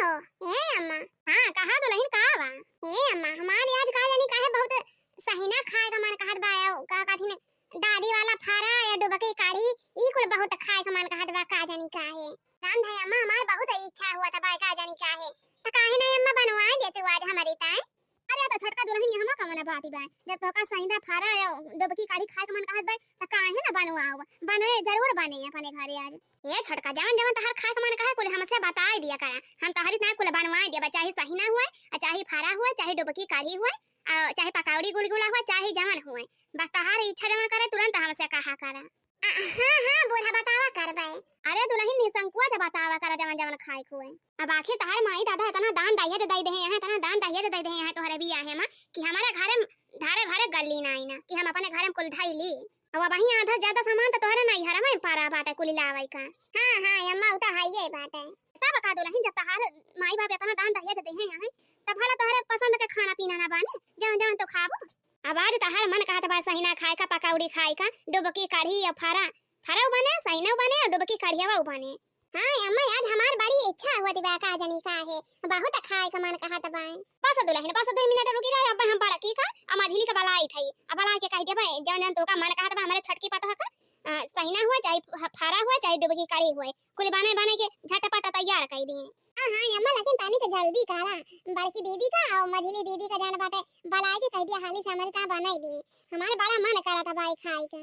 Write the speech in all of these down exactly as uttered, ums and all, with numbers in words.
ए अम्मा। हाँ, कहा दुलहिन, का बा? ए अम्मा, हमार आज का जानी काहे बहुत सहिना खाए का मन कहत बा, अउ का कहथिन, डाली वाला फारा या डुबकी काढ़ी, ई कुल बहुत खाए का मन कहत बा, का जानी काहे। राम धई अम्मा, हमार बहुत इच्छा हुआ था बा, का जानी काहे। त काहे नहीं अम्मा बनवाए देतू आज हमरी ताई? अरे, त छोटका दुलहिन, इहमा कवन बात बा? जब तोहका सहिना फारा या डुबकी काढ़ी खाए के मन कहत बा, त काहे न बनवाओ? बने, जरूर बने अपने घरे आज। ए छोटका, जवन जवन तोहर खाए के मन कहे, कुल हमसे बताई दिया करा। हम तोहरी ताई कुल बनवाई देबा, चाहे सहिना हुए, आ चाहे फारा हुए, चाहे डुबकी काढ़ी हुए, आ चाहे पकौड़ी गुलगुला हुए, चाहे जवन हुए। बस तोहर इच्छा जवन करे, तुरंत हमसे कहा करा। आ, हाँ, हाँ, बूढ़ा, बतावा करबे। अरे दुलहिन, निसंकोच बतावा करा जवन जवन खाए के हुए। अब आखिर तोहर माई दादा इतना दान दहेज दे देहे हैं, इतना दान दहेज दे देहे हैं तोहरे बियाहे मा कि हमारे घरे, घरे भरे गली ना आई ना कि हम अपने घरे में कुल धई ली। अब वही आधा ज्यादा सामान तो तोहरे नैहर में परा बाटे कुल लावे का। हाँ, हाँ, अम्मा, उ तो हइये बाटे। तब का दुलहिन, जब तोहर माई बाप इतना दान दहेज देहे हैं, तब भला तोहरे पसंद के खाना पीना ना बने, जवन जवन तो खाबो। अब आज तोहर मन कहत बा सहिना खाए का, पकौड़ी खाए का, डुबकी काढ़ी या फारा, फारौ बने, सहिनौ बने और डुबकी काढ़ियवौ बने। हाँ अम्मा, आज हमार बड़ी इच्छा हुआ बा, का जानी काहे, बहुत खाए का मन कहत बा। बस दुलहिन, बस दो मिनट रुकी रहे, अब हम बड़की का आ मझिली का बलाई थई, अब बलाई के कह देबे, जौन जौन तोका मन कहत बा, हमारे छोटकी पतोह का, अ, सहिना हुआ, चाहे फ-, फारा हुआ, चाहे डुबकी काढ़ी हुआ, कुल बने बने के झटपट तैयार कर दिए। हाँ, हाँ, अम्मा, लेकिन तनी के जल्दी करा। बड़की दीदी का और मझली दीदी का जान बाटे, बलाए के कह दिया हाली से हमारे ता बनाई दी। हमारे बड़ा मन करत बा ई खाए के।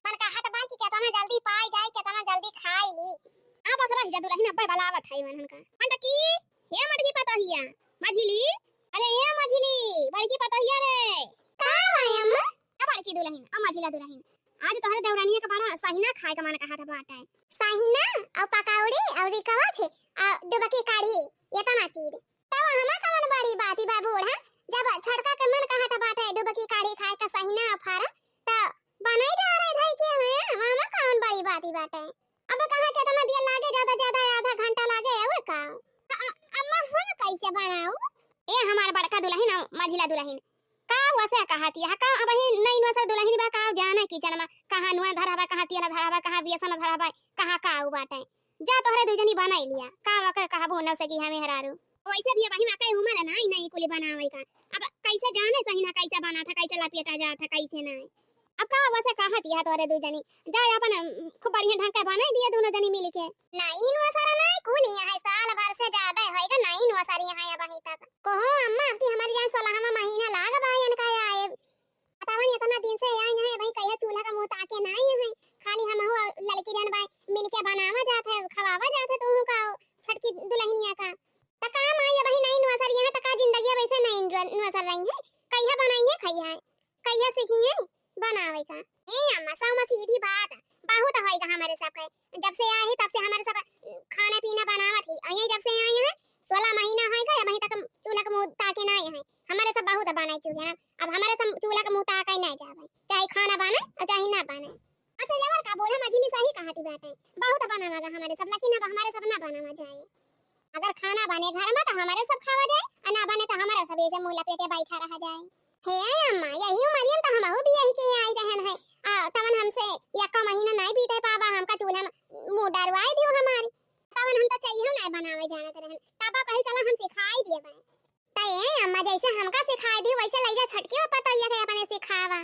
मन कहत बा कि केतना जल्दी पाई जाए, केतना जल्दी खाई ली। हाँ, बस रह जा दुलहिन, अब्बे बलावत है मन हमका। मंटकी, ए मंटकी पतोहिया, मझली, अरे ए मझली, बड़की पतोहिया रे। का बा अम्मा? ए बड़की दुलहिन, ए मझिला दुलहिन, आज तोहरे देवरानिया के बड़ा सहिना खाए के मन कहत बाटे। सहिना और पकौड़ी और रिकवच और डुबकी काढ़ी, इतना चीज। तब हमा कवन बड़ी बात बा बूढ़ा, जब छोटका के मन कहत बाटे डुबकी काढ़ी खाए का, सहिना और फारा, त बनाई डारे धई के हुए, हमा कवन बड़ी बात बाटे। अब कहाँ केतना देर लागे, ज्यादा ज्यादा आधा घंटा लागे और का। अ-, अ-, अम्मा हम कैसे बनाऊ? ए हमार बड़का दुलहिन और मझिला दुलहिन, का वसे कहत यह, का अबही नई नोसर दुलहिन बा, का जाने कि जनमा कहाँ नून धरा बा, कहाँ तेल धरा बा, कहाँ बेसन धरा बा, कहाँ का उ बाटे। जा तोहरे दू जनी बनाई लिया, का वकर कहबो नौसकी हमें हरारू। वैसे भी अबही मा कई उम्र है नाई, नाई कुली बनावे का। अब कैसे जाने सहिना कैसे बना था, कैसे लपेटा जा था, कैसे नाई। अब का वसे कहत यह तोहरे दू जनी, जा अपन, अम, खूब बढ़िया ढंग के बनाई दिया दोनों जनी मिल के। नई नोसर नाई कुली यहाँ है, साल भर से ज्यादा होएगा नई नोसर यहाँ है अबही तक। कहो अम्मा, अब की हमारी जान सोलहवाँ महीना लाग बा इनका आए। बतावन इतना दिन से आई हैं भाई, कहिया चूल्हा का मुंह ताके ना आई हैं। खाली हमहू और लड़की जन भाई मिलके बनावा जात है, खवावा जात है, तू का छोटकी दुलहिनिया का। त का माई अबही नई नोसर यहाँ, त का जिंदगी अब ऐसे नई नोसर रही है? कहिया बनाई है, कहिया, कहिया सीखी है बनावे का? ए अम्मा, सौ में सीधी बात, बहुत होएगा हमारे सब के। जब से आई है तब से हमारे सब खाना पीना बनावत ही, और ये जब से आई है सोलह महीना होएगा, अबही तक चूल्हा का मुंह ताके ना आई है। हमारे सब बहुत बनाए चूल्हा ना, अब हमारे सब चूल्हा का मुंह ताके ना जावे, चाहे खाना बने और चाहे ना बने। अच्छा जबर का बूढ़ा मझिली सही कहती बाटे, बहुत बनावा गा हमारे सब, लेकिन अब हमारे सब ना बनावा जाए। अगर खाना बने घर में तो हमारे सब खावा जाए, और ना बने तो हमारे सब ऐसे मुंह लपेटे बैठा रहा जाए। हे अम्मा, यही उमरियन तो हमहू भी यही के आई रहन है। आ, तवन हमसे यक्का महीना नहीं बीते पावा, हमका चूल्हा में मुंह डरवाई दियो हमारी। तवन हम तो चाहिए नहीं बनावे जानत रहन। तब कही चला हम सिखाई दिए बने। त ए अम्मा, जैसे हमका सिखाई दी, वैसे लई जा छटकी पतोहिया के अपने सिखावा।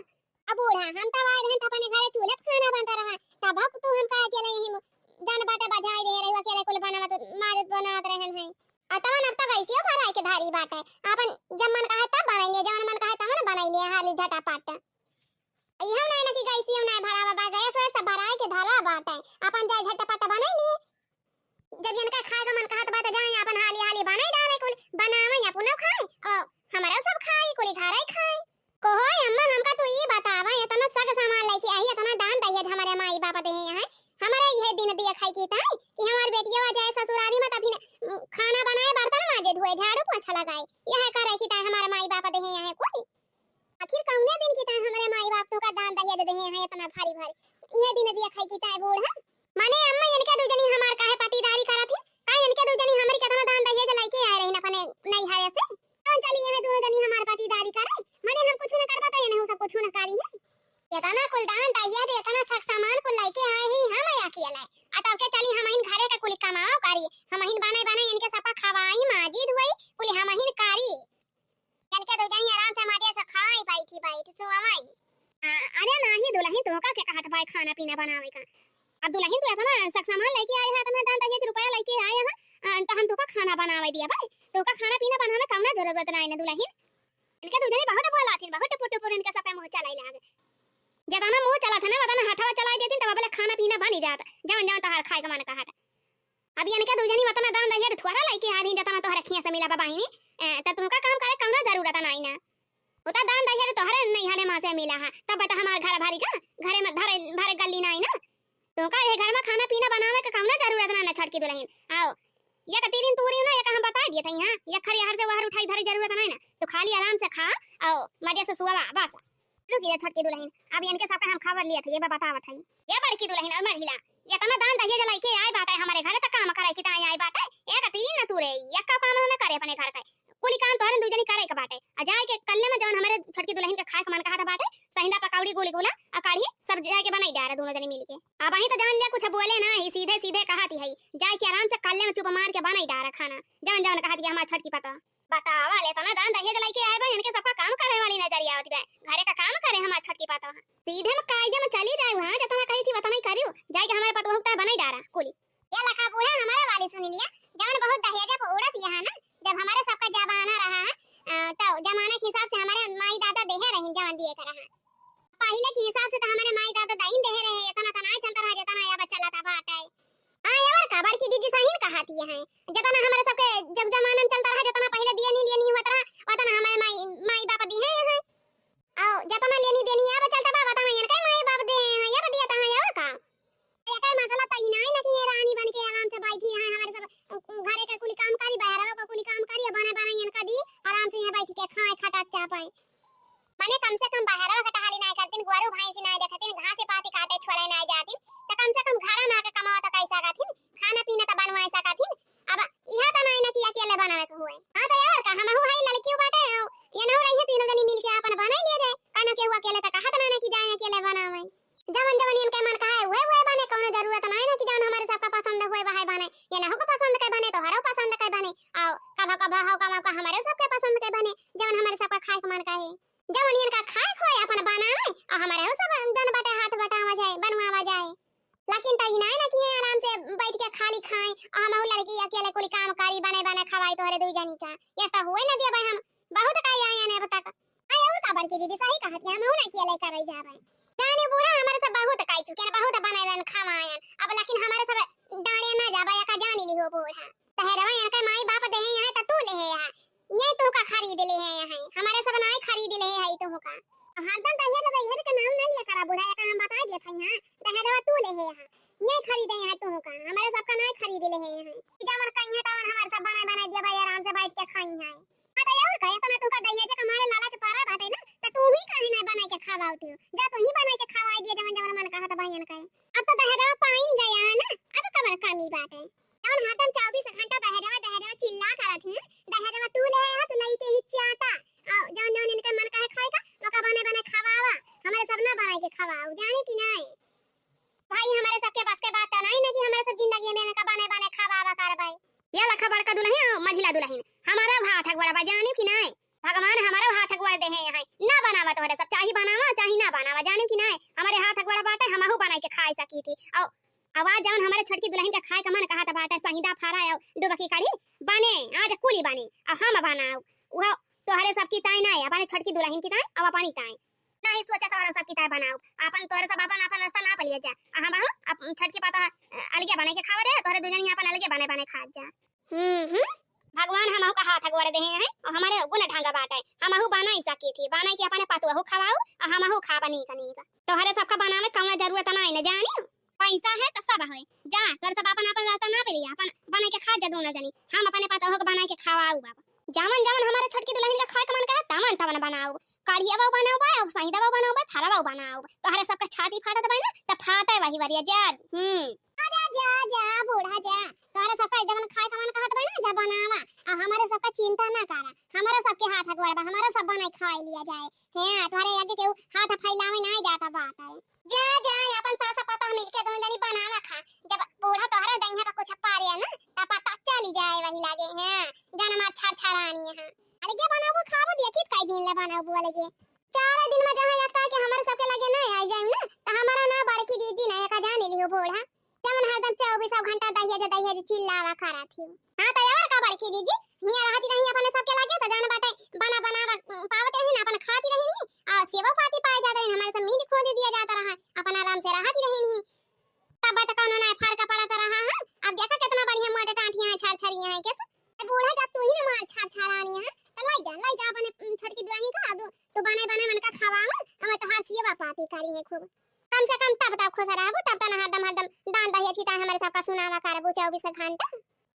अब बूढ़ा, हम तब आए रहन त अपने घरे चूल्हे पे खाना बनता रहा, तब तू हमका अकेले यही मु-, जान बाटे बजाई दे रही, अकेले कुल बनावत, मारत बनावत रहन है। आ तवन अब तो गैसियो भराई के धारी बाटे, अपन जब मन कहे तब बनाइए, जवन मन कहे तवन बनाइए हाली झटापट। इहम नहीं ना कि गैसियो नहीं भरावा बा, गैस वैस सब भराई के धरा बाटे, अपन जाए झटापट बनाई लिए। जब इनका खाए का मन कहत बा त जाए अपन हाली हाली बनाई डाले कुल, बनावे अपनो खाए और हमारा सब खाए, कुल घरे खाए। कहो अम्मा, हमका तू ई बतावा, इतना सग सामान लेके आई, इतना दान दहेज हमारे माई बाप दे हैं, हमारे यह दिन दिया खाई की ताई कि हमार बेटिया जाए ससुरारी में तभी न, खाना बनाए, बर्तन माजे, धोए, झाड़ू पोछा लगाए, यह करे की ताई हमारे माई बाप दे हैं कुल। आखिर कौने दिन की ताई हमारे माई बाप तोका दान दहेज दे हैं इतना भारी भारी, यह दिन दिया खाई की ताई बूढ़ा। माने अम्मा, इनके दू जनी हमार काहे पटीदारी करत ही? काहे इनके दू जनी हमरी केतना दान दहेज लइके आए रही अपने नैहरे से? कौन चली ये दोनों जनी हमार पटीदारी करे? माने हम कुछ न करबा तो ये नहीं सब कुछ न करी है। इतना कुल दान दहेज, इतना सग सामान कुल लइके आए ही हम या किया लाए। आ तब के चली हम इन घरे के कुल कमाओ करी, हम इन बने बने इनके सबका खवाई माजी। खाना पीना बनावे का। अब दुलहिन तू एतना सब सामान लइके आए है, एतना दान दहेज रुपया लइके आए है, अ, त हम तोका खाना बनावे दिया भाई, तोका खाना पीना बनावे कउनो जरूरत नाहीं ना दुलहिन। इनके दुइ जनी बहुत बोलाथिन, बहुत टुपुर टुपुर इनके सबके मुँह चलाइ लाग। जतना मुँह चलत है ना, वतना हथवा चलाइ देथिन, तब बोले खाना पीना बनी जात, जवन जवन तोहार खाए के मन कहत। अब इनके दुइ जनी वतना दान दहेज थोहरा लइके आथिन, जतना तोहरे खिया से मिला बा बहिनी, ए, त तुमका काम करे कउनो जरूरत नाहीं ना। उतना दान दहेज तोहरे नैहरे माँ से मिला है, तब बता हमार घर भरी का, घरे में धरे, भरे गली नाहीं ना। तोहका ये घर में खाना पीना बनावे के कउनो जरूरत नाहीं ना छोटकी दुलहिन। आओ, एक तीरिन तूरी ना, एक हम बताइ दिए थई, हाँ, एक खरियाहर से वहर उठाई धरे जरूरत नाहीं ना। तू खाली आराम से खा, आओ, मजे से सुआ, बस। रुकी जा छोटकी दुलहिन, अब इनके सबका हम खबर लियत हई, ये बा बतावत हई। ये बड़की दुलहिन, अब मझिला, एतना दान दहेज लइके आए बाटे हमरे घरे, त काम करे की ताई आए बाटे, एक तीरिन न तूरे, एक का काम न करे अपने घर का। कुली काम तोहरे दुइ जनी करे के बाटे। आ जाए के कल्ले में जवन हमरे छोटकी दुलहिन के खाए के मन कहत बाटे, सहिंदा पकौड़ी गुलगुला आ कढ़ी सब जाए के बनाई डारा दुनो जनी मिल के। अबहीं त जान लिया कुछ बोले नाहीं, सीधे सीधे कहत ही है, जाए के आराम से कल्ले में चुप मार के बनाई डारा खाना, जवन जवन कहत बिया हमार छोटकी पतोह। बतावा, ले एतना दान दहेज लइके आए बा, इनके सबका काम करे वाली नजरिया आवत बा। घरे का काम करे हमार छोटकी पतोह। सीधे में कायदे में चली जाए, हाँ, जतना कही थी वतना ही करियो। जाए के हमारे पतोह के बनाई डारा कुली। ये लखा बूढ़ा हमारे वाली सुन लिया, जवन बहुत दहेजा पे उड़त यहाँ ना, जब हमारे सबका जमाना रहा है, अ, तो जमाना के हिसाब से हमारे माई दादा देहे रही, जवन दिए का रहा। पहिले के हिसाब से तो हमारे माई दादा दाइन देहे रहे, एतना त नाहीं चलता रहा, जेतना अब चलत बाटे। हाँ, और का, बड़की जीजी सही न कहत ही है। जेतना हमारे सबके जब जमाना में चलता रहा, जेतना पहिले दियनी लेनी होत रहा, ओतना हमारे माई, माई बाप दिहे हैं। और जेतना लेनी देनी अब चलता बा, ओतना इनके माई बाप दे हैं, अब दिया त है, और का। एकर मतलब त ई नाहीं ना कि ये रानी बन के आराम से बैठी रहे, हमारे सब घरे के कुली काम करी, बहरवा के कुली काम करी, बने बने इनका दी, आराम से यहाँ बैठ के खाए, खटा चापाए। माने कम से कम बहरवा के टहली नाहीं करतीन, गोरू भैंसी नाहीं देखतीन, घास पाती काटे छोले नाहीं जातीन, त कम से कम घर में आके कमावा त कइ सकथिन, खाना पीना त बनवाए सकथिन। अब इहा त नाहीं ना कि अकेले बनावे के हुए। हाँ, त और का, हमहू हई लड़कियों बाटे, ये नौ रही है, तीनों जनी मिल के आपन बनाई लिया जाए, कानो केहू अकेले त कहत नाहीं ना कि जाए अकेले बनावे। जवन जवन इनके मन कहे, उहे उहे बने, कउनो जरूरत नाहीं ना कि जवन हमारे सबका पसंद होए, वहे बने। ये नहु को पसंद के बने, तोहरो पसंद के बने, और कभो कभो हो का मौका हमारे सबके पसंद के बने, जवन हमारे सबका खाए के मन कहे। जवन इनका खाए के होए, अपन बनावे, और हमारे हो सब जन बटे हाथ बटावा जाए, बनवावा जाए। लेकिन त ई नाहीं ना कि ये आराम से बैठ के खाली खाए, और हमहू लड़की अकेले कुली काम करी, बने बने खवाई तोहरे दुई जनी का। ये सब हुए न दिया भाई, हम बहुत कही आए हैं अब तक। अरे और का बड़की दीदी सही कहत है, हमहू ना अकेले करे जाबे। जाने बूढ़ा हमारे सब बहुत काई चुके हैं, बहुत बनाए बन खवाएन। अब लेकिन हमारे सब डांड़े ना जाबे, या का जानी लिहो बूढ़ा। तहरवा यहाँ के माई बाप देहे यहाँ त तू लेहे है। ये तू का खरीद लेहे है। हमारे सब नाई खरीद लेहे है तू का। हरदम दहेज दहेज के नाम ना लिया करा बूढ़ा, या का हम बताई देत हई, हाँ। तहरवा तू लेहे है। ये खरीदे यहाँ तू का। हमारे सब का नाई खरीद लेहे है। जवन कहीं है तवन हमारे सब बनाए बनाए दिया भाई, आराम से बैठ के खाई है। हाँ, त और का, एतना तुमका दहेज के मारे लालच परा बाटे ना, त तू ही काहे ना बनाई के खवावत हो? जा तू ही बनाई के खवाई दिया, जवन जवन मन कहत बा इनका। अब त दहेजवा पाइन गया है ना, अब कवन कमी बाटे? जवन हरदम चउबीस घंटा दहेजवा, दहेजवा चिल्ला करत है, दहेजवा तू लेहे है, तू लइके ही चाटा। आ जवन जवन इनके मन कहे खाए का, ओका बने बने खवावा, हमारे सब ना बनाई के खवाओ, जाने कि नाहीं? भाई, हमारे सबके बस के बात त नाहीं ना कि हमारे सब जिंदगी में इनका बने बने खवावा करबे। ये लखा बड़का दुलहिन, मझिला दुलहिन, हमारा हाथ अगोड़ा बा, जानी कि नाहीं? भगवान हमारा हाथ अगोड़ा देहे हैं, ना बनावा तोहरे सब, चाही बनावा, चाही ना बनावा, जानी कि नाहीं? हमारे हाथ अगोड़ा बाटे, हमहू बनाई के खाए सकी थी। और आवाज जवन हमारे छोटकी दुलहिन के खाए का मन कहत बाटे, सहिंदा फरा और डुबकी कढ़ी बने, आज कुली बने, और हम बनाओ, वो तोहरे सब की ताई नाहीं, अपने छोटकी दुलहिन की ताई, और अपनी ताई। नाहीं सोचा तोहरा सब की ताई बनाओ, अपन तोहरे सब अपन अपन रास्ता नाप लिया जा, आ हमहू अप-, छोटकी पतोह अलगे बनाई के खावा दे, तोहरे दुजनी अपन अलगे बने बने खात जा। हम्म, हम्म। भगवान हमहू का हाथ अगोड़ देहे हैं, और हमारे गुण ढंग बाटे, हमहू बनाई सकी थी, बनाई के अपने पतोहू खवाओ, और हमहू खाबा नीक नीक। तोहरे सबका बनावे कउनो जरूरत नाहीं न जानी, पैसा है त सब है। जा, तोहरे सब अपन अपन रास्ता नाप लिया, अपन बनाई के खा जा दोनों जनी, हम अपने पतोहू के बनाई के खवाओ बाबा। जवन जवन हमारे छोटकी दुलहिन के खाए के मन कहे, तवन तवन बनाओ। कढ़ियावा बनाओ बा, और सहिदावा बनाओ बा, फरवा बनाओ। तोहरे सबका छाती फाटत बा ना, त फाटे वही वरिया जा। हम्म। अरे जा, जा, बूढ़ा जा। तोहरे सबका जवन खाए के मन कहत बा ना, जा बनावा। आ हमारे सबका चिंता ना करा। हमारे सबके हाथ अगोड़ बा, हमारे सब बनाई खाई लिया जाए। हाँ, तोहरे आगे केहू हाथ फैलावे नाहीं जाता बाटे। जा, जा, अपन सास पतोह मिलके दोनों जनी बनावा खा। जब बूढ़ा तोहरे दहिया पर कुछ पारे ना, त पता चली जाए वही लागे। हाँ, जान मार छर छरानी है। अलगे बनाबो खाबो, देखी कई दिन ले बनाबो अलगे। चार दिन में जहाँ एक तार के हमारे सबके लगे ना आ जाए ना, तो हमारा ना बड़की दीदी ना एक जान लियो बूढ़ा, जवन हरदम चौबीसों घंटा दहिया जे दहिया जे चिल्लावा करत ही। हाँ, तो और का बड़की दीदी, हियाँ रहती रही अपने सबके लगे, तो जान बाटे बना बना पावत रही ना, अपन खाती रही नहीं, और सेवा पाती पाए जाते रही, हमारे सब मीज खोज दिया जाता रहा, अपन आराम से रहती रही नहीं। तब तो कौनो ना फर्क पड़त रहा है। अब देखा कितना बढ़िया मोटे टांटिया है, छरछरिया है, कैसे? ए बूढ़ा, जब तू ही ना मार छरछरानी है, तो लाई जा, लाई जा अपने, उम, छोटकी दुरानी का, अब तू बनाए बनाए मन का खवा, हम तो हाथ सेवा पाती करी है खूब। कम से कम तब तक खुश रहबू, तब तो ना हरदम, हरदम दान दहेज की ताई हमारे सबका सुनावा करबू चौबीस घंटा।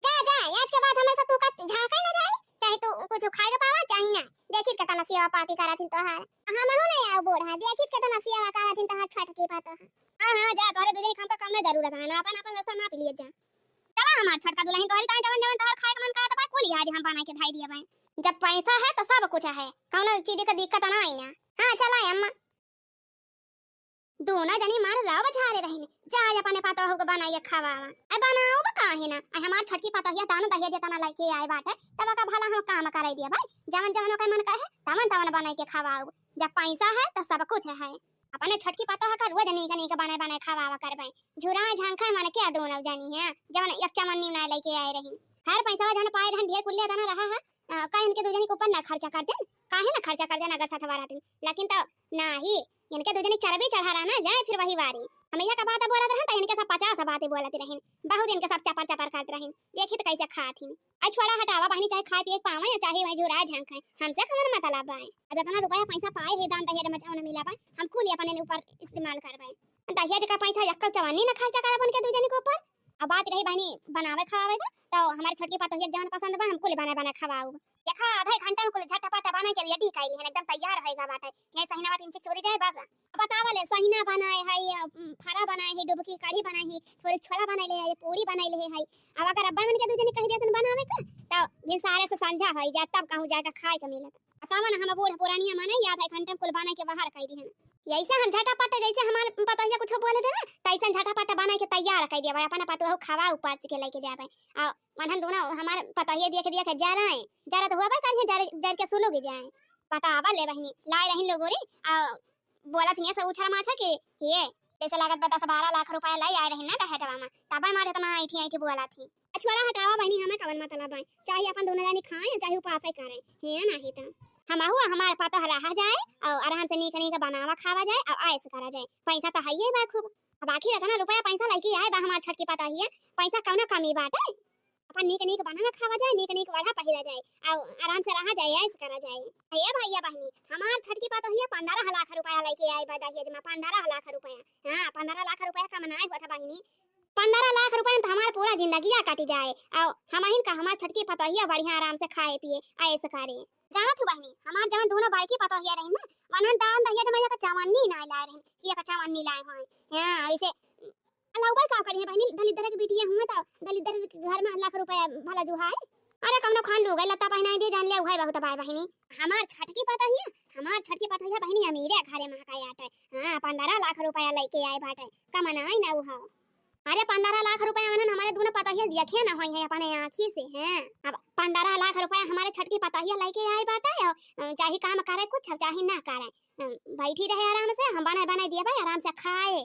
जा, जा, आज के बाद हमारे सब तू का झांका ना जाए, चाहे तू कुछ खाए के पावा, चाहे ना। देखित कितना सेवा पाती करत हिन तोहार। हमहू नहीं आओ बूढ़ा, देखित कितना सेवा करत हिन तोहार छोटकी पतोह। हाँ, हाँ, जा, तोहरे दूधे खाम का कम ना जरूरत है ना, अपन, अपन रस्ता नाप लिए जा। चला हमार छोटका दुल्हन, तोहरी ताई जवन, जवन तोहर खाए के मन करत बा, कुल आज हम बनाए के धाई दिया भाई। जब पैसा है तो सब कुछ है, कौनो चीज का दिक्कत ना आई ना। हाँ, चला अम्मा। दोनों जनी मार राव झारे रहिन, जा अपने पतोह को बनाइए खवावा। अ बनाओ बा काहे ना, अ हमार छोटकी पतोहिया दान दहेज तना लइके आए बाटे, तब का भला हम काम कराई दिया भाई, जवन जवन ओकर मन कहे, तवन तवन बनाई के खवाओ। जब पैसा है तो सब कुछ है। अपने छोटकी पतोह का रोज नीक नीक बनाए बनाए खवावा करबे, झुरा झंखा मन के दोनों जनी है, जवन एक चवन्नी ना लइके आए रही। हर पैसा जन पाए रहन ढेर कुल्ले दाना रहा है, अ, का इनके दू जनी के ऊपर ना खर्चा कर देन? काहे ना खर्चा कर देन अगर सथवा रहतिन? लेकिन तो नाही, इनके दू जनी चरबी चढ़ा रहा ना, जाए फिर वही वारी। हमेशा का बात बोलत रहन, तो इनके सब पचास बातें बोलत रहिन, बहुत इनके सब चपर चपर करत रहिन। देखी तो कैसे खात ही। अ छोड़ा हटावा बहनी, चाहे खाए पिए के पावे या चाहे वही झुरा झंखे, हमसे कौन मतलब बा? अब इतना रुपया पैसा पाए है दान दहेज में जौन मिला बा, हम कुल अपने ऊपर इस्तेमाल करबे। दहेज का पैसा यक्कल चवन्नी न खर्चा करब उनके दू जनी के ऊपर। अब बात रही बहनी बनावे खवावे का, तो हमारे छोटकी पतोहिया के जवन पसंद बा, हम कुल बना बना खवाऊ। देखा, आधा एक घंटा में कुल झटपट बना के ready कइली हन, एकदम तैयार होएगा बाटे। ये सहिना बात इंचिक चोरी जाए बस। अब बतावा ले, सहिना बनाए है, अम, फरा बनाए है, डुबकी कढ़ी बनाए है, थोड़ी छोला बनाए ले है, पूरी बनाए ले है। अब अगर अब्बा मन के दू जनी कह दिया तन बनावे का, तो दिन सारे से संझा होई जात, तब कहूँ जाके खाए के मिलत। बतावा ना, हम बूढ़ पुरानिया माने याद है, घंटे में कुल बनाए के बाहर कह दी हन। यैसे हम झटापट, जैसे हमार पतोहिया कुछ बोले दे ना, तैसे झटापट बनाए के तैयार कह दिया भाई, अपना पतोह खावा उपास के लेके जाबे। आ मनहन दोनों हमार पतोहिया देख दिया के जराए, जरा तो हुआ भाई करिए, जर, जर के सुलुग जाए। बतावा ले बहनी, लाए रही लोगोरी, आ बोलत हियाँ से उछरा माछा के, "हे, जैसे लागत बा दस बारह लाख रुपया लाई आए रही ना दहेजवा में, तब मारे इतना ऐठी ऐठी बोलत ही।" अ छोड़ा हटावा बहनी, हमें कवन मतलब है, चाहे अपन दोनों जानी खाएं, चाहे उपासे करें, हे नाही तो हमहू हमार पतोह रहा जाए और आराम से नीक नीक बनावा खावा जाए और ऐश करा जाए। पैसा तो है ही बा खूब, अब आखिर इतना रुपया पैसा लेके आए बा हमार छोटकी पतोहिया, पैसा कौनो कमी बाटे? अपन नीक नीक बना खावा जाए, नीक नीक ओढ़ा पहिरा जाए, आ आराम से रहा जाए, ऐश करा जाए। हे भैया बहनी, हमार छोटकी पतोहिया पन्द्रह लाख रुपया लेके आए बा दहेज में, पन्द्रह लाख रुपया। हाँ, पन्द्रह लाख रुपया कम ना होत बहनी, पन्द्रह लाख रुपया में तो हमार पूरा जिंदगिया कट जाए। आ हमहिन का हमार छोटकी पतोहिया बढ़िया आराम से खाए पिए, ऐश करे। जानत हो बहनी, हमार जवन दोनों बड़की पतोहिया रही ना, वनन दान दहेज में एक चवन्नी ना लाए रही, कि एक चवन्नी लाए होए। हाँ, ऐसे लउका का करिहे बहिनी, दलिद्दर के बिटिया हुआ तो दलिद्दर के घर में लाख रुपया भला जुहाए। अरे कौनो खान लुगा लत्ता पहिनाई दे, जान ले उहे बहुत बाय बहिनी। हमार छोटकी पतोहिया, हमार छोटकी पतोहिया बहिनी अमीरे घरे में का आटे। हाँ, पन्द्रह लाख रुपया लेके आए बाटे, कमनाई ना उहो। अरे पन्द्रह लाख रुपया मनन हमारे दोनों पतोहिया देखे ना होई है अपने आँखी से, हैं। अब पन्द्रह लाख रुपया हमारे छोटकी पतोहिया लेके आए बाटे, अ, चाहे काम करे कुछ, चाहे ना करे, अ, बैठी रहे आराम से, हम बनाए बनाए दिए भाई, आराम से खाए।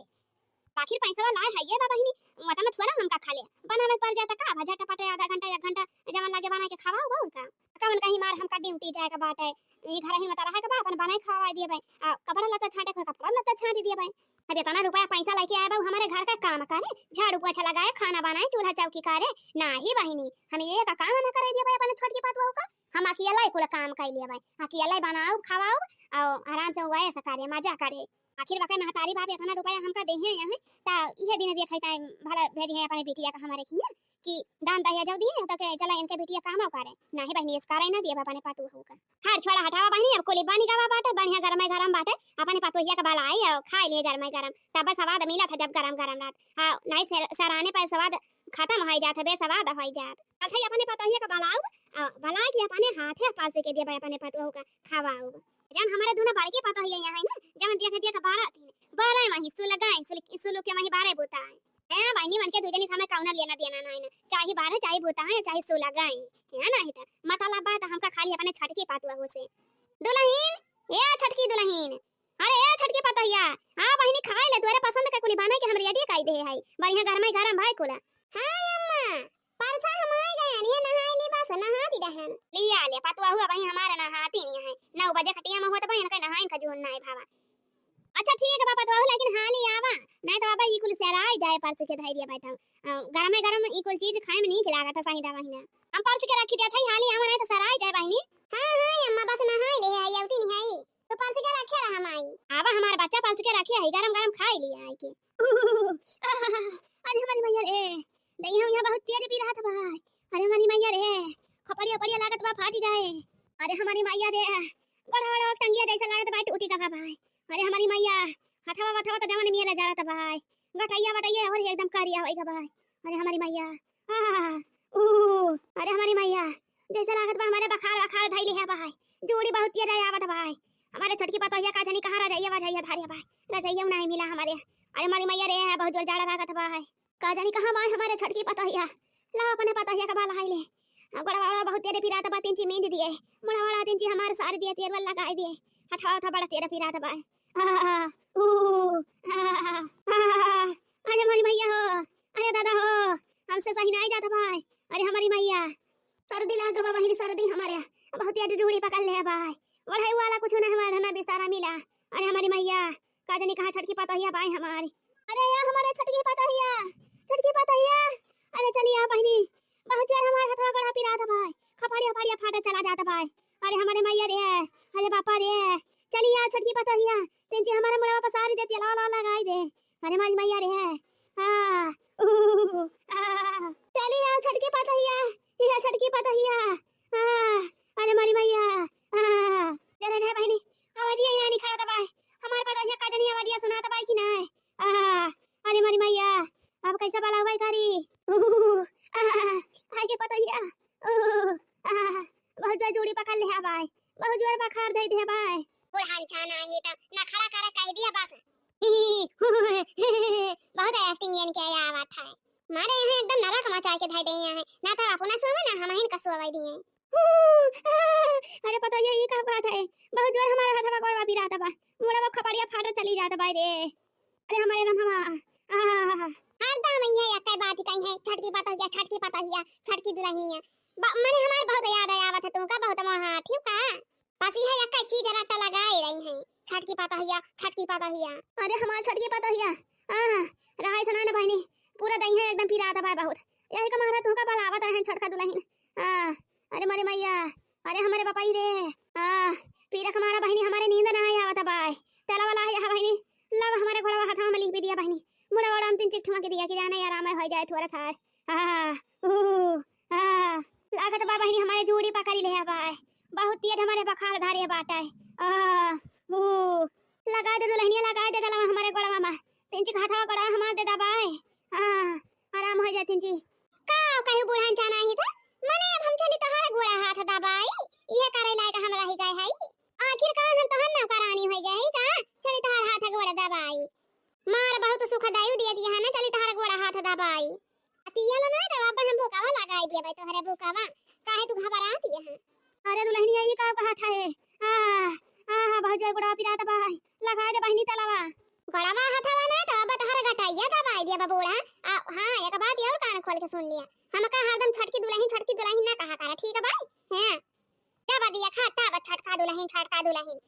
आखिर पैसवा लाए हइये बा बहिनी, वतना थोड़ा हमका खा ले। बनावे पड़ जाता का, अब झटपट आधा घंटा, एक घंटा जवन लागे बनाए के खवाओ बा उनका। कवन कहीं मार हमका ड्यूटी जाए के बाटे, ई घर ही में तो रहे के बा, अपन बनाए खवाए दिए भाई। आ कपड़ा लत्ता छाटे के कपड़ा लत्ता छाट दिए भाई। अब इतना रुपया पैसा लेके आए बा, हमारे घर का काम करे, झाड़ू पोछा लगाए, खाना बनाए, चूल्हा चौकी करे। नाही बहिनी, हम ये का काम ना करे दिए भाई अपने छोटकी पतोहू का। हम अकेला ही कुल काम कर लिए भाई, अकेला ही बनाओ, खवाओ और आराम से वैसे करे, मजा करे। आखिर वाकई महतारी बाप इतना रुपया हमका देहे हैं, त इहे दिन देखे ताई भला भेजी है अपने बिटिया का हमारे खिया कि दान दहेज जब दिए तो के चला इनके बिटिया काम करे। नाही बहिनी, इस करे ना दिए अपने पतोहू का। हर छोड़ा हटावा बहिनी, अब कुली बन गवा बाटे, बढ़िया गरमे गरम बाटे, अपने पतोहिया का बलाई और खाई लिए गरमे गरम, तब स्वाद मिला था जब गरम गरम रात। हाँ, नाही सर-, सराने पर स्वाद खत्म हो जात है, बेस्वाद हो जात। अच्छा, अपने पतोहिया का बलाऊ, आ, बलाई के अपने हाथे पास के दिए अपने पतोहू का खवाऊ। जन हमारे दोनों बड़की पतोहिया यहाँ है ना, जवन दिया के दिया के बारह दिन, बारह वहीं सुलगाए, सुल-, सुलग के वहीं बारह बुताए। ए, बहिनी मन के दू जनी समय कौनो लेना देना ना है ना, चाहे बारह, चाहे बुताए, चाहे सुलगाए, है ना? है त मतलब बात हमका खाली अपने छोटकी पतोहू से। दुल्हन, ए छोटकी दुलहिन, अरे ए छोटकी पतोहिया, आ बहिनी खाए ले, तोरे पसंद का कुली बनाई के हम ready काई दे है, बढ़िया गरमाई गरम भाई कुला। हाँ अम्मा, परसा हम आए गए, ये नहाए ली बस, नहाती रहन। लिया ले, पतुआ हुआ बहिन हमारे नहाती नहीं है, नौ बजे खटिया में होत बहिन के नहाइन का जोन नाय भावा। अच्छा ठीक है बाबा, तो लेकिन हाली आवा, नहीं तो बाबा ई कुल सराई जाए परस के धैर्य बैठा। अ, गरमे गरम ई कुल चीज खाए में नीक लागत है, सही दा बहिना। हम परस के रखी देत हई, हाली आवा, नहीं तो सराई जाए बहिनी। हाँ, हाँ, अम्मा, बस नहाई ले है, अउती नहीं है। तो परस के रखे रहा माई। आवा, हमार बच्चा परस के रखे है, गरम गरम खाई लिया आई के। अरे हमारी मैया रे, दहिया यहाँ बहुत तेज पी रहा था भाई। अरे हमारी मैया रे, खपड़िया पड़िया लागत बा, फाटी जाए। अरे हमारी मैया रे, गोड़ा गोड़ा टंगिया जैसा लागत बा, टूटी का भाई। अरे हमारी मैया, हथवा वथवा तो जवन मेरा जा रहा था भाई, गटैया वटैया और एकदम करिया होई गा भाई। अरे हमारी मैया, आ, ऊ, अरे हमारी मैया, जैसे लागत बा हमारे बखार वखार धइले है भाई, जोड़ी बहुत तेज आवत भाई। हमारे छोटकी पतोहिया का जानी कहाँ रजैया वजैया धारे भाई, रजैया नहीं मिला हमारे। अरे हमारी मैया रे, बहुत जोर जाड़ा लागत भाई। का जानी कहाँ बाय हमारे छोटकी पतोहिया। ला अपने पतोहिया के बाल हाई ले। आ, गोड़वा वड़वा बहुत तेरे पिरात बा, तिंची मींद दिए। मुड़ा वड़ा तिंची हमारे सारी दिए, तेल वाला लगाई दिए। हथवा हथवा बड़ा तेरे पिरात बा। आ, ऊ, आ, आ, अरे हमारी मैया हो, अरे दादा हो, हमसे सही नहीं जाता भाई। अरे हमारी मैया, सर्दी लाग बा बहिनी, सर्दी हमारे। बहुत तेरे डूड़ी पकड़ ले भाई। बढ़ाई वाला कुछ ना हमारे ना बिस्तारा मिला। अरे हमारी मैया, का जानी कहाँ छोटकी पतोहिया बाय हमारी। अरे या हमारे छोटकी पतोहिया, छोटकी पतोहिया, अरे चली आ बहिनी, बहुत जोर हमारे हथवा गोड़ा पिरात भाई, खपड़िया खपड़िया फाटे चला जात भाई। अरे हमारे मैया रे, अरे बापा रे, चली आ छोटकी पतोहिया, तेंची हमारे मुड़वा पर सारी दे तेलवा वाला लगाई दे। अरे हमारी मैया रे, हाँ, ऊ, आ, चली आ छोटकी पतोहिया, यह छोटकी पतोहिया, आ, अरे हमारी मैया, आ, अरे रे बहिनी, आवाज ये नहीं खड़ा दबाए, हमारे पतोहिया का जानी आवाज ये सुना दबाए कि नहीं। आ, अरे हमारी मैया, अब कैसे बलावे करी? उहुहु, आ, आगे पतोहिया, उहुहु, आ, बहुत जोर जोड़ी पकड़ ले है भाई, बहुत जोर पकड़ दे दे भाई। बुढ़ान छाना ही तो नखड़ा करे कह दिया बस। बहुत acting इनके आवत है। मारे यहाँ एकदम नरक मचा के धर दे हैं, ना तो अपना सोवे ना हम इनका सोवे दिए। अरे पतोहिया, ये का बात है? बहुत जोर हमारा हथवा गोड़वा पिरात बा, मुड़वा खपड़िया फाट चली जात बा रे। अरे हमारे राम हमा, आहा। हरदम इहे एक्के बात कही है, छोटकी पतोहिया, छोटकी पतोहिया, छोटकी दुलहिनिया। ब-, मने हमार बहुत याद आवत है तुमका, बहुत मोहात ही का? बस इहे एक्के चीज रट्टा लगाए रही है, छोटकी पतोहिया, छोटकी पतोहिया। अरे हमार छोटकी पतोहिया, आह, रहाई सना न बहिनी, पूरा दहिया एकदम पिरात बा बहुत। यही का मारा तुमका बलावत रहे छोटका दुलहिन। आह, अरे मोरे मैया, अरे हमरे बपाई रे, आ, पीरा के मारा बहिनी, हमारे नींद ना आया आवत बाय। चला वाला है यहाँ बहिनी, लब हमारे घोड़वा हाथवा में लिख भी दिया बहिनी। मुड़ा वड़ा हम तीन चिक ठुआ के दिया कि जाना यार, आराम हो जाए थोड़ा थार। आ, ऊ, आ, लागत बा बहिनी हमारे जूड़ी पकड़ी ले बाय। बहुत तेज हमारे बखार धारे बाटे। आ, ऊ, लगा दे दुलहिनिया, लगा दे गलवा हमारे गोड़वा में। तीन चिक हाथवा गोड़वा हमार दे दा बाय। आ, आराम हो जाए तीन चिक। का कहू बुढ़ान छाना ही था? मने अब हम चली तोहार गोड़ा हाथ दबाई, इहे करे लायक हम रहि गए हई। आखिर का हम तोहार नौकरानी होई गए हई का? चली तोहार हाथ गोड़ा दबाई। मार बहुत सुख दायु दिया दिया है ना, चली तोहार गोड़ा हाथ दबाई। आ पियल ना तो अब हम बुकावा लगाई दिया भाई, तोहरे बुकावा। काहे तू घबरात है? अरे दुलहिनिया, ई का कहत है? आह, आह, बहुत जोर गोड़वा पिरात बा, लगा दे बहिनी तलवा। गोड़वा हथवा ना तो अब तोहर गटैया दबाई दिया बा बूढ़ा। आ, हाँ, एक बात और कान खोल के सुन लिया, हमका हरदम छोटकी दुलहिन, छोटकी दुलहिन ना कहा करा, ठीक बा? हाँ, जब दिया खाता बा छोटका दुलहिन, छोटका दुलहिन।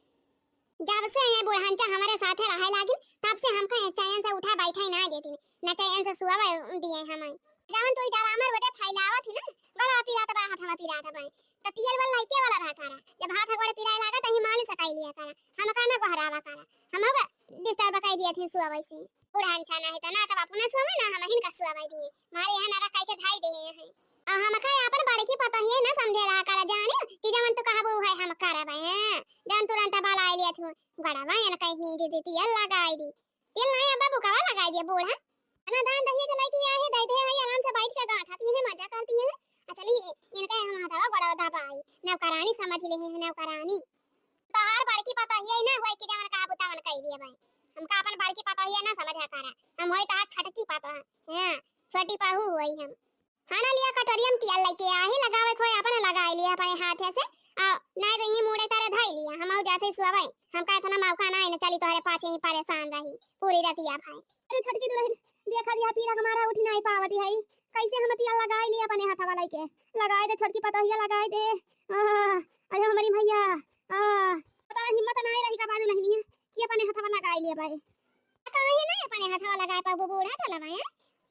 जब से ये बुढ़ानचा हमारे साथे रहे लागिन, तब से हमका चैन से उठा बैठा ही ना देती, ना चैन से सुआवे दिए हमें। जवन तू ई ड्रामा रोजे फैलावत ही ना, बड़ा पिरात बा, हाथवा पिरात बा। त पियल वाला लइके वाला रहा करा, जब हाथ गोड़े पिराए लागा, तहीं मालिश कई लिया करा, हमका ना गोहरावा करा, हम होगा disturb कई दिया थी सुआवे से। बुढ़ानचा ना है त ना तब अपना सुआवे ना, हम हिनका सुआवे दिए, मारे यहाँ नरक कई के धाई दे हैं। आ हमका अपन बड़की पतोहिए ना समझे रहा करा, जाने कि जवन तू कहबू है हम करबे, हैं? जवन तुरंत बलाए लिया थू, गड़वा एन कहीं नींद दी, तेल लगाई दी। तेल नहीं, अब बुकावा लगाई दिया बूढ़ा। ना दान दहिया के लइके आए है, दे दे है, आराम से बैठ के गांठ आती है, मजा करती है। आ चली, इनका हम हथवा गोड़वा दबाई, नौकरानी समझ ले है, नौकरानी। तोहार बड़की पतोहिया ही ना होई कि जवन कहबू तवन कई दिए भाई। हमका अपन बड़की पतोहिया ना समझा करा, हम होई तोहार छोटकी पतोह, हाँ, छोटी पहू होई हम। खाना लिया कटोरिया में तेल लइके आही, लगावे खोए अपन लगाई लिया अपने हाथे से। आ नाहीं तो ई मुड़े तारे धई लिया, हमहू जात हई सुअबे। हमका इतना मौका नाहीं न चली तोहरे पाछे ही परेशान रही पूरी रतिया भई। अरे छोटकी दुलहिन, देखा दिया पीरा के मारा उठी नाहीं पावती है, कैसे हम तिया लगाई ली अपने हथवा लइके, लगाई दे छोटकी पतोहिया लगाई दे। आह, अरे हमरी मइया, आह, पता ना हिम्मत नाहीं रही का बाजू नहीं है कि अपने हथवा लगाई ली भाई। काहे ना अपने हथवा लगाए पाबू बूढ़ा टलवा है?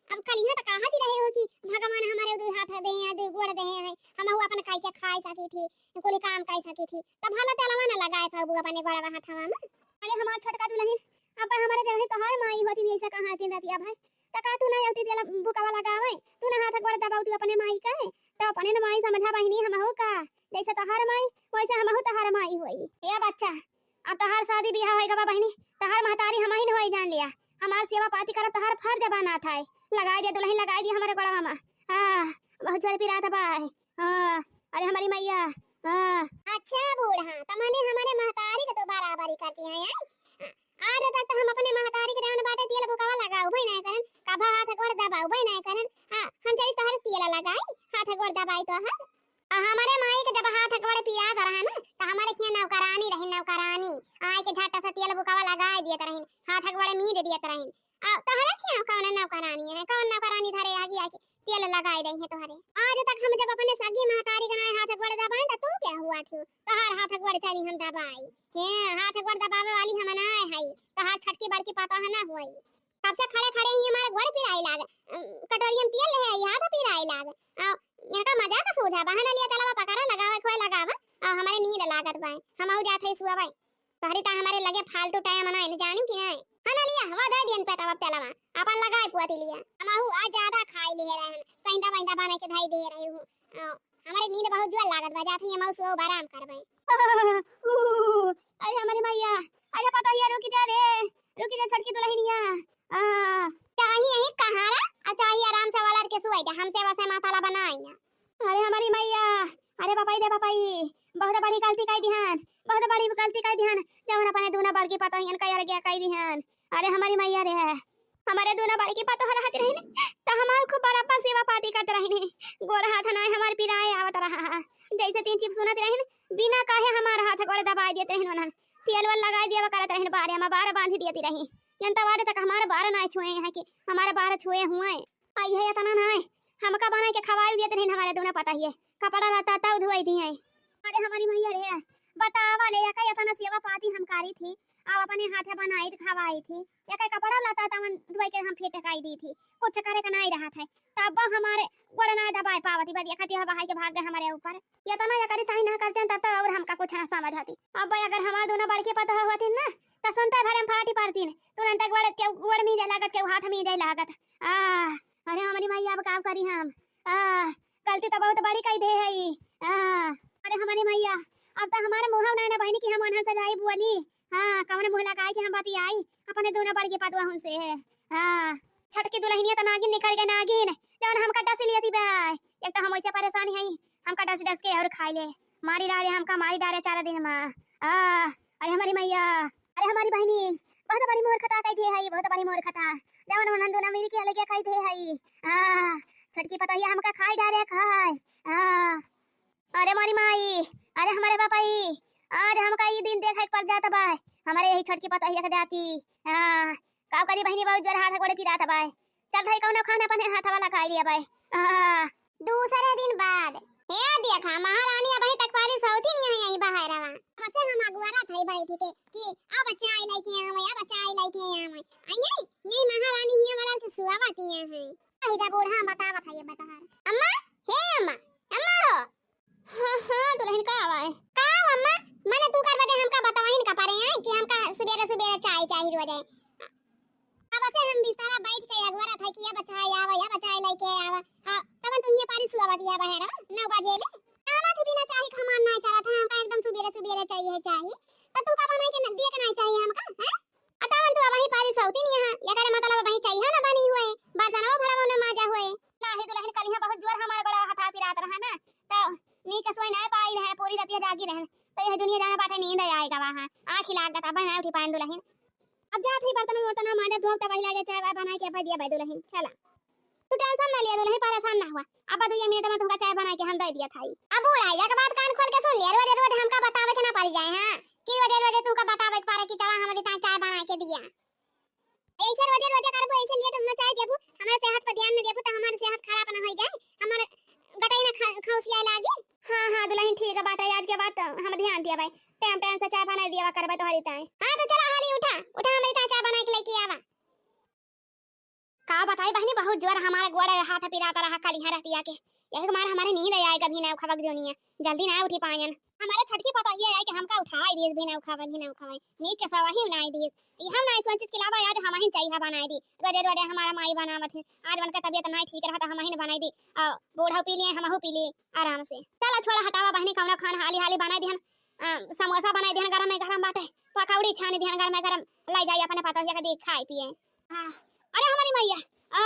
अब कलिहा त कहत ही रहे हो कि भगवान हमरे दुइ हाथ देहे हैं, दुइ गोड़ देहे हैं, हमहू अपन खाई के खाई सकी थी, कुल काम कर सकी थी, तब भला तेलवा न लगाए पाबू अपने गोड़वा हथवा में। अरे हमार छोटका दुलहिन, अब हमरे जगह तोहार माई होती, ऐसे कहा थी रतिया भई, त का तू ना अवती तेल बुकवा लगावे, तू ना हाथ गोड़ दबाऊ तू अपने माई का है, त अपने न माई समझा बहिनी हमहू का, जैसे तोहार माई वैसे हमहू तोहार माई होई। ए बच्चा, अब तोहार शादी बियाह होई गवा बहिनी, तोहार महतारी हमहिन होई जान लिया। हमार सेवा पाती करब तोहार फर्ज बनात है। लगाई दे दुलहिन, लगाई दे हमरे गोड़वा में। आह, बहुत जोर पिरात बा। आह, अरे हमरी मइया। आह। अच्छा बूढ़ा, त माने हमरे महतारी के तो बराबरी करती है, हैं? आज तक त हम अपने महतारी के जवन बाटे तेल बुकवा लगाऊ भई नाहीं करन, कभा हाथ गोड़ दबाऊ भई नाहीं करन। हाँ, हम चली तोहर तेल लगाई, हाथ गोड़ दबाई तोहर। आ हमरे माई के जब हाथ गोड़ पिरात रहा ना, त हमरे हियाँ नौकरानी रही, नौकरानी। आए के झट से तेल बुकवा लगाए दियत रही, हाथ गोड़ मीज दियत रही। आ तोहरे हियाँ कौन नौकरानी है, कौन नौकरानी धरे आगी आके तेल लगाए दई है तोहरे? आज तक हम जब अपने सगी महतारी के नाहीं हाथ गोड़ दबाए त तू क्या हुआ थी? तोहार हाथ गोड़ चली हम दबाई? हैं, हाथ गोड़ दबावे वाली हम नाहीं हई, तोहार छोटकी बड़की पतोह ना हुई। कब से खड़े खड़े ही हमारे गोड़ पिराए लाग, अम, कटोरिया में तेल ले आई, हाथ पिराए लाग। आ, इनका मजाक सूझा, बहाना लिया, चलावा पकड़ा, लगावा, खोए लगावा, आ, हमरे नींद लागत बाय, हमहू जात हई सुअबे। तोहरी ता हमरे लगे फालतू टाइम ना आइन, जानिम कि नाहीं? हाँ ना लिया, वो दे दियन पेटवा तेलवा, अपन लगाए पुआ ती लिया। हमहू आज ज्यादा खाई लिए रहन, सैंदा वैंदा बना के धई दे रही हूँ। आ, हमरे नींद बहुत जोर लागत बा, जात हई हमहू सुअबे, आराम करबे। अरे हमरी मइया, अरे पतोहिया रुकि जा रे, रुकि जा छोटकी दुलहिनिया। आ, चाही यही कहारा, आ चाही आराम से वलर के सुअइ जा, हमसे वसे माथा ला बनाई ना। अरे हमरी मइया, अरे बपई रे बपई, बहुत बड़ी गलती कइ दिहन, बहुत बड़ी गलती कइ दिहन, जवन अपने दूनो बड़की पतोहियन का अलगिया कइ दिहन। अरे हमरी मइया रे, हमरे दूनो बड़की पतोह रहत रहिन, त हमार खूब बराबर सेवा पाती करत रहिन। गोड़ हाथ नाय हमार पिराए आवत रहा। जैसे तीन चीज सुनत रहिन, बिना कहे हमार हाथ गोड़ दबाइ देत रहिन उन्हन। तेल वेल लगाइ दिया करत रहिन, बारे में बार बांध देती रही। जनता वाले तक हमार बार नाय छुए हैं कि हमार बार छुए हुए। आ इहे इतना नाय, हमका बनाइ के खवाइ देत रहिन हमारे दूनो पतोहिए। कपड़ा लत्ता तउ धुआई दिए। अरे हमरी मइया रे, बतावा ले, एका इतना सेवा पाती हम करी थी, अब अपने हाथे बनाई थी, खवाई थी, एका कपड़ा लत्ता तवन धुआई के हम फिट कइ दी थी, कुछ करे का नाहीं रहत है, तब हमारे गोड़ नाहीं दबाइ पावती, बस एका देह बहाई के भाग गए हमारे ऊपर। इतना एकरी ताई ना करते तब तो और हमका कुछ ना समझ आती। अब अगर हमार दूनो बड़की पतोह होती ना, त सुनते भरे में फाटी पड़तीन, तुरंत गोड़ के गोड़ मीजे लागत, के हाथ मीजे लागत। आ, अरे हमरी मइया अब का करी हम? आ, गलती त बहुत बड़ी कइ दे हई। आ, अरे हमरी मइया, अब त हमार मुँह नाहीं ना बहिनी कि हम उन्हन से जाई बोली। हाँ, कवन मुँह लगाई कि हम बतियाई अपने दूनो बड़की पतोहन से। हाँ, छोटकी दुलहिनिया त नागिन निकरि गइ, नागिन, जवन हमका डस लियती बा। एक त हम वैसे परेशान हई, हमका डस डस के और खाइ ले, मारी डारे हमका, मारी डारे चार दिन मा। आ, अरे हमरी मइया, अरे हमरी बहिनी, बहुत बड़ी मूर्खता कइ दे हई, बहुत बड़ी मूर्खता। जवन उन्हन दूनो मिलके अलगे कइ दे हई। आ, छोटकी पतोहिया हमका खाइ डारे खाइ। आ, अरे मोरी माई, अरे हमरे बपई, आज हमका ई दिन देखइ के पड़ जात बा, हमरे यही छोटकी पतोहिया के जाती। आ, का करी बहिनी, बहुत जोर हाथ गोड़े पिरात बा। चल धई कउनो खाना अपने हाथवा लगाइ लिया बा। आ, दूसरे दिन बाद। हे देखा, महारानी अबहीं तक पारी सौतिन हियाँ हई बहरवा। बसे हम अगुआरत हई बैठ के कि अब चाय लइके आवइ, अब चाय लइके आवइ। अइये, ये महारानी हियाँ वाला के सुआवत हियाँ हई। अहिजा बूढ़ा बतावत हई बताहर। अम्मा, हे अम्मा, अम्मा हो। हाँ, हाँ, दुलहिन का आवा है? का हो अम्मा? मने तू कर बदे हमका बतवाइन का परे हैं कि हमका सुबेरे सुबेरे चाय चाही रोजे। अब से हम बिस्तारा बैठ के अगोरत है कि या बचाए आवा, या बचाए लइके आवा। हाँ, तबन तू हियाँ पारी सुआवत या बहरवा, नौ बजे ले। आवा थी बिना चाही खमान नाय चलत है, हमका एकदम सुबेरे सुबेरे चाहिए, चाहिए। त तू का बनाई के न-, दिए के नाय चाहिए हमका, हैं? आ तबन तू अबहीं पारी सौतिन हियाँ, एकरे मतलब अबहीं चाहिए ना बनी हुए, बर्तनवा भड़वा न माजा हुए। नाही दुलहिन कलिहाँ बहुत जोर हमार गोड़ा हाथा पिरात रहा ना, त नीक सोई नाय पाई रहे, पूरी रतिया जागी रहन। त यह दुनिया जाना बाटे नींद आएगा वहाँ, आँखी लागत, अब ना उठी पाएन दुलहिन। अब जात ही बर्तन वर्तन मांजब धोब, तब वही लागे चाय वाय बनाई के भर दिया भाई दुलहिन। चला, तू tension ना लिया दुलहिन, परेशान ना हुआ। अब दुइये मिनट में तुमका चाय बनाई के हम दे दिया थाई। अब बूढ़ा, एक बात कान खोल के सुन लिया, रोज रोज हमका तो हम ध्यान दिया भाई, टाइम टाइम से चाय बनाई दिया करबे तोहरी ताई। हाँ तो चला हाली उठा, उठा हमरी ताई चाय बनाई के लेके आवा। का बताई बहिनी, बहुत जोर हमारा गोड़ हाथ पिरात रहा कलिहा रहतिया के। यही के मारे हमारे नींद आए, कभी ना उठावक दियो नहीं है, जल्दी ना उठी पायन। हमारे छोटकी पतोहिया आए कि हमका उठाई दिए, भी ना उठावे, भी ना उठावे। नीक के सवाही ना दिए। ये हम ना सोचित के लावा आज हमहिन चाहिए बनाई दी। रोजे रोजे हमारा माई बनावत है। आज उनका तबियत ना ठीक रहा तो हमहिन बनाई दी। और बूढ़ा पी लिए, हमहू पी लिए आराम से। चला छोड़ा हटावा बहिनी, कौनो खान हाली हाली बनाई दिहन। अ, समोसा बनाई दिहन गरम में गरम बाटे। पकौड़ी छानी दिहन गरम में गरम। लाई जाई अपने पतोहिया के दी खाए पिए। हाँ। अरे हमारी मैया, आ,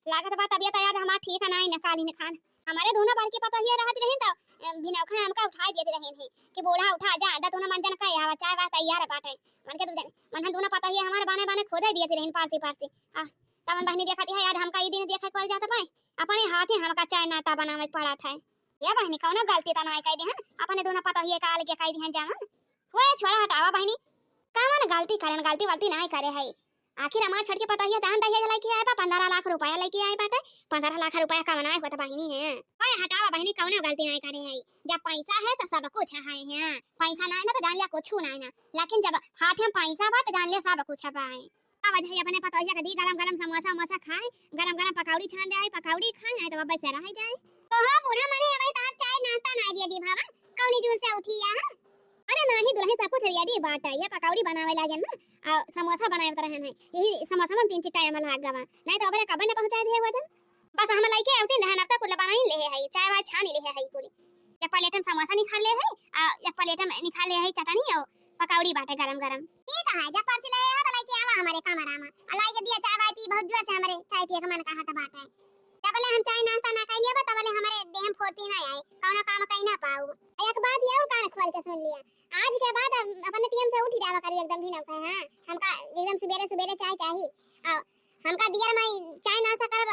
लागत बा तबियत आज हमार ठीक नाई न काली न खान। हमारे दोनों बड़की पतोहिया रहत रहिन त, ए, भिनौखा हमका उठाई देत रहिन है कि बूढ़ा उठा जा, दा दोनों मंजन का आवा, चाय बा तैयार बाटे। मन के दू जन, मन हम दोनों पतोहिया हमारे बने बने खोदे दिए रहिन पारसी पारसी। आ, तवन बहिनी देखत है आज हमका ई दिन देखे के पड़ जात बा। अपने हाथे हमका चाय नाश्ता बनावे के पड़त है। ये बहिनी कौनो गलती त नाई कई दिहन, अपने दोनों पतोहिया का अलगे कई दिहन जावन। ओए छोड़ा हटावा बहिनी, कवन गलती करन, गलती वलती नाई करे है। आखिर हमार छोटकी पतोहिया दान दहेज लेके आए बा, पन्द्रह लाख रुपया लेके आए बाटे, पन्द्रह लाख रुपया कवन आए होत बहिनी है। ओए हटावा बहिनी, कौनो गलती नाई करे है। जब पैसा है तो सब कुछ है, है। पैसा नाई ना तो जान लिया कुछ नाई ना, लेकिन जब हाथ में पैसा बा तो जान लिया सब कुछ है बा। का वजह अपने पतोहिया के दी गरम गरम समोसा उमोसा खाए, गरम गरम पकौड़ी छान दे आई, पकौड़ी खाए, नहीं तो अब से रह जाए। ओहो बूढ़ा मने अबे तहार चाय नाश्ता नाई दिए दी भावा, कौनी जून से उठी या? अरे नाही दुलही सब कुछ ready बाटे, ये पकौड़ी बनावे लागे ना, आ समोसा बनावे तो रहन है, यही समोसा में तीन चार टाइम लाग गवा, नहीं तो अबे कबे न पहुंचाए दे हुआ था। बस हम लइके आवते रहन, अब तक कुल बनाई ले है, चाय वाय छानी ले है कुल। एक प्लेट में समोसा निकाल ले है, आ एक प्लेट में निकाल ले है चटनी और पकौड़ी बाटे गरम गरम। ठीक है, जब परसी ले है तो लइके आवा हमारे कमरा में, आ लइके दिया चाय वाय पी, बहुत जोर से हमारे चाय पिए के मन कहत बाटे। जबले हम चाय नाश्ता ना कइले बा, तबले हमारे देह में फुर्ती ना आई, कौनो काम कई ना पाऊ। एक बात ये और कान खोल के सुन लिया, आज के बाद अब अपने टेम से उठ जावा करी एकदम भी ना उठे। हाँ, हमका एकदम सुबेरे सुबेरे चाय चाही। आ हमका दियर में चाय नाश्ता करब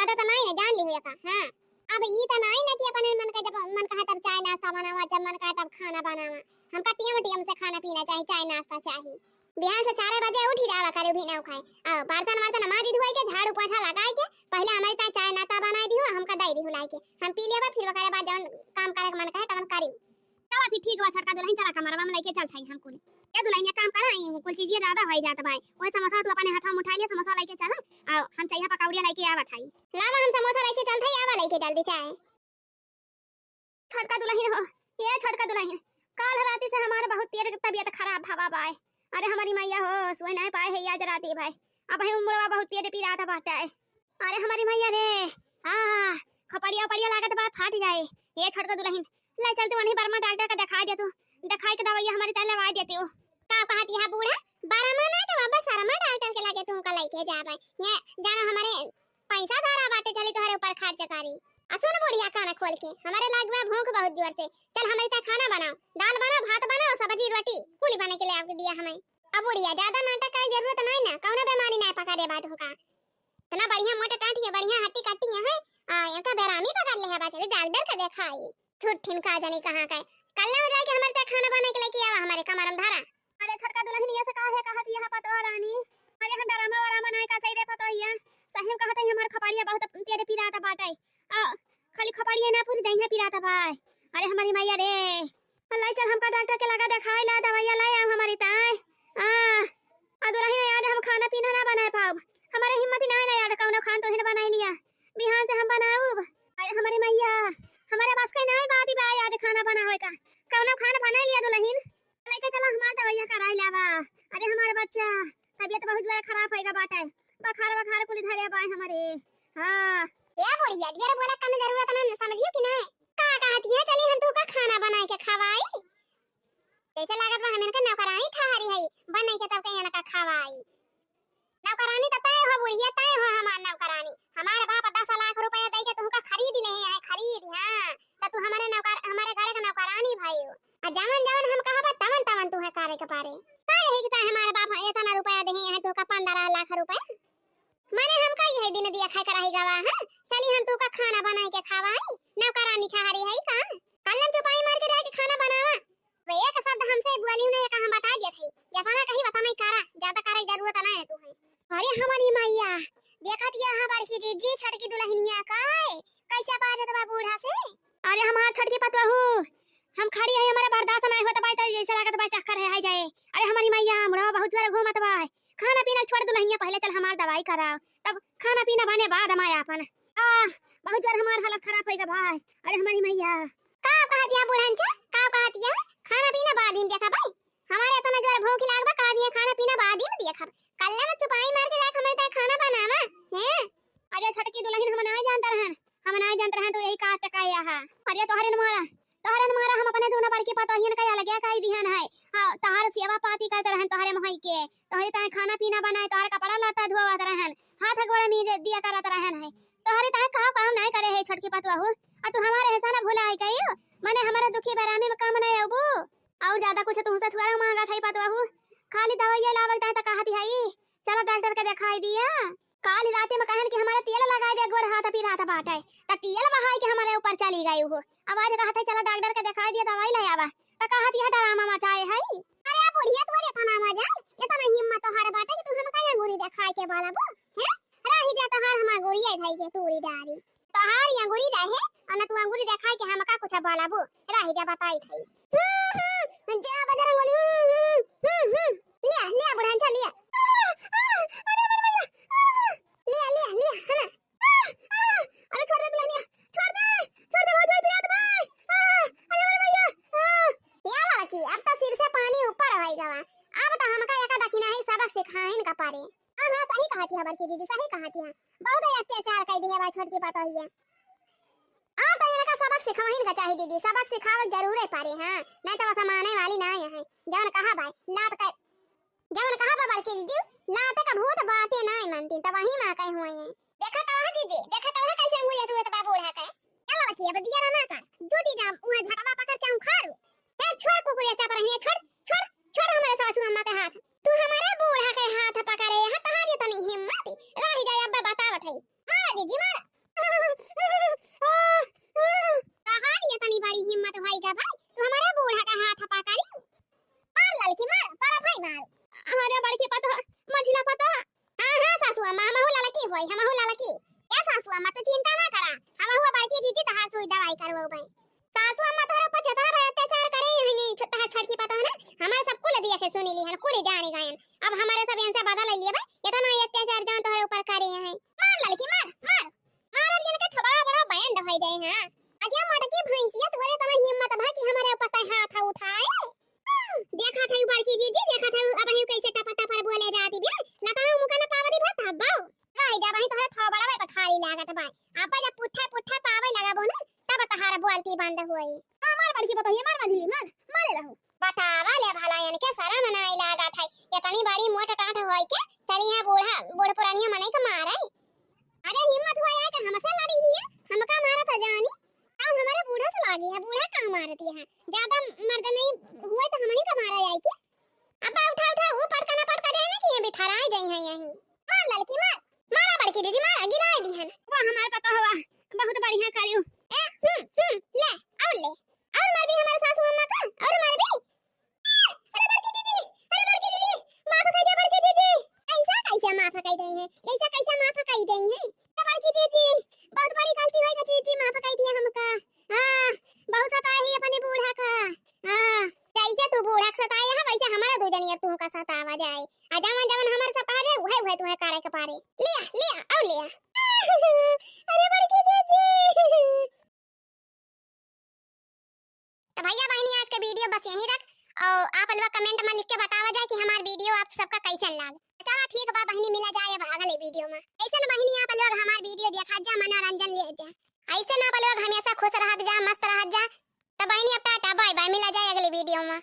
आदत नहीं है, जान लिहो एका। हाँ, अब ई त नहीं ना कि अपने मन का जब मन कहा तब चाय नाश्ता बनावा, जब मन कहा तब खाना बनावा। हमका टेम टेम से खाना पीना चाही, चाय नाश्ता चाही। बिहान से चार बजे उठी जावा करे भी ना खाए। आ बर्तन वर्तन माजी धुआई के, झाड़ू पोछा लगाई के, पहले हमारे ताई चाय नाश्ता बनाई दिहो, हमका दई दिहो लाई के, हम पी लेबा, फिर ओकरे बाद जौन काम करे के मन कहे तवन करी। चला फिर ठीक बा छोटका दुलहिन, चला कमरवा में लइके चलत हई हम कुल। ए दुलहिन, एक काम करा, ई कुल चीजिया ज्यादा होई जात बा। ओए समोसा तू अपने हाथवा में उठा लिया, समोसा लइके चला, आ हम चाहिए पकौड़िया लइके आवत हई। लावा हम समोसा लइके चलत हई, आवा लइके जल्दी चाय। छोटका दुलहिन हो, ए छोटका दुलहिन, काल राती से हमार बहुत तेज तबियत खराब भवा बाय। अरे हमारी मैया हो, सोए नहीं पाए है आज राती भाई। अब है मुड़वा बहुत तेज पिरात बाटे। अरे हमारी मैया रे, आ, खपड़िया उपड़िया लागत बा, फाट जाए। ए छोटका दुलहिन, ले चल तू वहीं बर्मा डॉक्टर का दिखा दे तू, दिखाई के दवाइया हमारी ताई लगा दे तू। का कहत यह बूढ़ा? बर्मा ना तो बाबा शर्मा डॉक्टर के लगे तुमका लइके जाबे। ये जानो हमारे पैसा धरा बाटे, चली तोहरे ऊपर खर्च करी। आ सुन बुढ़िया, कान खोल के, हमारे लाग बा भूख बहुत जोर से। चल हमारी ताई खाना बनाओ, दाल बनाओ, भात बनाओ, सब्जी रोटी कुल बने के ले आके दिया हमें। अब बुढ़िया, ज्यादा नाटक करे जरूरत नहीं ना, कौनो बीमारी नहीं पकड़े बा तुमका। इतना बढ़िया मोटे टांट है, बढ़िया हट्टी कट्टी है, आ, इनका बेरामी पकड़ ले है, बा चली डॉक्टर का दिखाई। झूठिन का जानी कहाँ का है। कल ना हो जाए कि हमारे ताई खाना बना के लेके आवा, हमारे कमर में धरा। अरे छोटका दुलहिन, ये से काहे कहत यह पतोह रानी? अरे हम डरामा वरामा नहीं करते रे पतोहिया, सही में कहते हैं हमार खपड़िया बहुत तेरे पिरात बाटे। आ, खाली खपड़िया ना, पूरी देहिया पिरात बा। अरे हमारी मैया रे, लाई चल हमका डॉक्टर के लगा दिखाई ला, दवाइया लाई आओ हमारी ताई। आ, आ दुलहिन, आज हम खाना पीना ना बनाए पाउब, हमारे हिम्मत ही ना है ना यार, कौनो खान तो ही ना बनाई लिया, बिहान से हम बनाउब। अरे हमारी मैया, हमारे बस का नहीं बात ही बा आज खाना बनावे का, कौनो खान बनाई लिया दुलहिन। लइके चला हमार दवाइया कराई लावा। अरे हमार बच्चा, तबियत बहुत ज्यादा खराब होइगा बाटे, बुखार वखार कुल धरे बाय हमारे। हाँ। ए बुढ़िया, ढेर बोला कौनो जरूरत ना, समझियो कि नहीं? का कहत है, चली हम तू का खाना बनाए के खवाई? जैसे लागत बा हम इनका नौकरानी ठहरी है, बनाए के तब कहीं इनका खवाई। नौकरानी तो तय हो बुढ़िया, तय हो हमार नौकरानी। हमार बाप दस लाख रुपया दे के तुमका खरीद ले है, खरीद, हाँ। तो तू हमारे नौकर, हमारे घर के नौकरानी भई हो। आ जवन जवन हम कहबा तवन तवन तुहे करे के पारे। का यही के ताई हमारे बाप इतना रुपया देहे हैं तुमका पन्द्रह लाख रुपया? माने हमका यही दिन दिया खाए के रही गवा, हाँ? चली हम तुमका खाना बनाए के खवाई, नौकरानी ठहरी है का? कल्लम चुपाई मार के जाके खाना बनावा। वे एक शब्द हमसे बोली नहीं, का हम बता दिया था, जैसा ना कही वैसा नहीं करा, ज्यादा करे की जरूरत ना है तू है। अरे हमारी मैया, देखत ये हाँ बड़की जीजी छोटकी दुलहिनिया का है, कैसे बाजत बा बूढ़ा से। अरे हमार छोटकी पतोहू, हम खड़ी है, हमरा बर्दाश्त नाहीं होत बा, त जैसे लागत बा चक्कर है, है जाए। अरे हमारी मैया, मुड़वा बहुत जोर घूमत बा। खाना पीना छोड़ दुल्हनिया, पहले चल हमार दवाई कराओ, तब खाना पीना बने बाद में आपन। आह, बहुत जोर हमार हालत खराब होइगा भाई। अरे हमारी मैया। का कहत या बुढ़न चा? का कहत या? खाना पीना बाद में देखा भाई। हमारे इतना जोर भूख लाग बा, कहा दिया खाना पीना बाद में देखा। कल्ला में चुपाई मार के जाके हमारे ताई खाना बनावा, हैं? अरे छोटकी दुल्हन, हम नाहीं जानत रहन, हम नाहीं जानत रहन, तो यही काट टकाया है। अरे तोहरे न मारा, तोहरे न मारा, हम अपने दोनों बड़की पतोहियन का अलगे कई दिहन है। हाँ, तोहर सेवा पाती करत रहन, तोहरे मोहई के, तोहरे ताई खाना पीना बनाए, तोहर कपड़ा लत्ता धोवत रहन, हाथ गोड़ मीज दिया करत रहन है। तोहरे ताई का काम नाहीं करे है छोटकी पतोहू, आ तू हमारे एहसान भुला है कहियो, मने हमारे दुखी बेरामी में काम नाहीं अबू। और ज्यादा कुछ तुमसे थोड़ा मांगत है पतोहू, खाली दवाइया लावल ताई त कहत है, चलो डॉक्टर के दिखाई दिया। काल रात में कहन कि हमारे तेल लगाई दे, गोड़ हाथ पिरात बाटे, त तेल बहाई के हमारे ऊपर चली गई हो। अब आज कहत है चलो डॉक्टर के दिखाई दिया, दवाई ले आवा, त कहत यह ड्रामा मचाए है। अरे बुढ़िया, तोरे इतना मजा, इतना हिम्मत तोहर बाटे कि तू हमका अंगूरी दिखाई के बोलबू, हैं? रही जा तोहार हम अंगूरिया धई के तूरी डारी। तोहार अंगूरी रहे, और ना तू अंगूरी दिखाई के हमका कुछ बोलबू। रही जा बताई थई। हम्म, हम्म, जा बजरंग बली, हम्म, हम्म, हम्म, हम्म। लिया, लिया बुढ़न चा, लिया। आ, आ, अरे मोर मैया, आ, लिया, लिया, लिया, है ना? आ, आ, अरे छोड़ दे दुल्हनिया, छोड़ दे, छोड़ दे, बहुत जोर पिरात बा। आ, अरे मोर मैया, आ। या लड़की, अब तो सिर से पानी ऊपर होई गवा। अब तो हमका एका दखिना ही सबक सिखाइन का पड़े। हाँ, हाँ, सही कहत है बड़की जीजी, सही कहत है। बहुत अत्याचार कर दिया बा छोटकी पतोहिया। आ तो इनका सबक सिखाइन का चाही जीजी, सबक सिखावल जरूरे पड़े, हाँ, नहीं तो बस माने वाली ना है। जवन कहा बा, लात का, जवन कहा बा बड़की जीजी, लाते का भूत बाटे ना मानती, तो वही माँ कहे हुए हैं। देखा तो वह जीजी, देखा तो वह कैसे अंगुलिया तू इतना बूढ़ा कहे। चलो बच्ची, अब दिया ना कर, जूटी जा, वहाँ झटवा पकड़ के उखाड़ू। ए, छोड़ कुकुरिया चाप रही है, छोड़, छोड़, छोड़ हमारे सासू अम्मा के हाथ। तू हमारे बूढ़ा के हाथ पकड़े, हाँ, तोहार इतनी हिम्मत, रही जाए, अब बतावत है। मारा जीजी, मारा। तोहार इतनी बड़ी हिम्मत होई गा भाई, तू हमारे बूढ़ा का हाथ पकड़ी? मार ललकी, मार, बड़ा भाई मार। हमारे बड़की पतोह, मझिला पतोह। हाँ, हाँ, सासू अम्मा, हमहू ललकी होई, हमहू ललकी। ए सासू अम्मा, तू चिंता ना करा, हमहू बड़की जीजी तोहार सुई दवाई करवउबे। सासू अम्मा तोहरे ऊपर जतना बड़ा अत्याचार करे हनी, छ-, तोहार छोटकी पतोह ना, हमारे सब कुल दिया के सुनी ली हन, कुल जानी गयन। अब हमारे सब इनसे बदला लिए बे, इतना अत्याचार जौन तोहरे ऊपर करे हैं। मार ललकी, मार, मार। मारब जिनके थोबड़ा बड़ा बैंड होई जाए, हाँ। अगे मोटकी भैंसिया, तोरे इतना हिम्मत भा कि हमारे ऊपर तै हाथ उठाए। देखा था बड़की जीजी, देखा था अब ही कैसे टपर टपर बोले जाती बे। लताऊ मुका न पावती बा तब बाऊ। रह जा वहीं तोहरे थोबड़ा पे खाली लागत बा। अब जब पुट्ठा पुट्ठा पावे लगबो ना, तब तहार बोलती बंद होई। हाँ, मार बड़की पतोहिया, मार मझली, मार, मारे रहो। बतावा ले भला, इनके शरम नाई लागत है, इतनी बड़ी मोट टाट होई के चली है बूढ़ा, बूढ़ पुरानिया मनई के मारे। अरे हिम्मत हुआ है कि हमसे लड़ी ही है, हमका मारत जानी, अब हमारे बूढ़ा से लागी है, बूढ़ा का मारती है, ज्यादा मर्द नहीं हुए तो हम ही का मारा जाए के। अब उठा उठा, वो पटका ना पटका जाए ना कि ये बिथराए जाए हैं यहीं। मार ललकी मार, मारा बड़की दीदी मारा, गिराए दी है। वाह हमार पतोहवा, बहुत बढ़िया करियो। ए, हम्म, हम्म, ले, और ले, और मार भी हमारे सासू अम्मा का, और मार भी। अरे बड़की जीजी, अरे बड़की जीजी, माफ कर दे बड़की जीजी। ऐसा कैसे माफ कर दे हैं? ऐसा कैसे माफ कर दे हैं? अरे बड़की जीजी, बहुत बड़ी गलती होई गा जीजी, माफ कर दिया हमका। हाँ, बहुत सताए ही अपने बूढ़ा का। हाँ, जैसे तू बूढ़ा के सताए है, वैसे हमारा दू जनिया तू का सतावा जाए। आ जवन जवन हमारे सब कहा जाए, उहे उहे तुम्हें करे के पारे। लिया, लिया, और लिया। अरे बड़की जीजी। तो भैया बहनी, आज के video बस यहीं तक। और आप लोग comment में लिख के बतावा जाए कि हमार video आप सबका कैसन लाग। चला ठीक बा बहनी, मिला जाए अब अगले video में। कैसन बहनी आप लोग हमार video देखा जा, मनोरंजन लिया जा। ऐसे ना आप लोग हमेशा खुश रहत जा, मस्त रहत जा। तो बहनी अब टाटा, bye bye, मिला जाए अगले video में।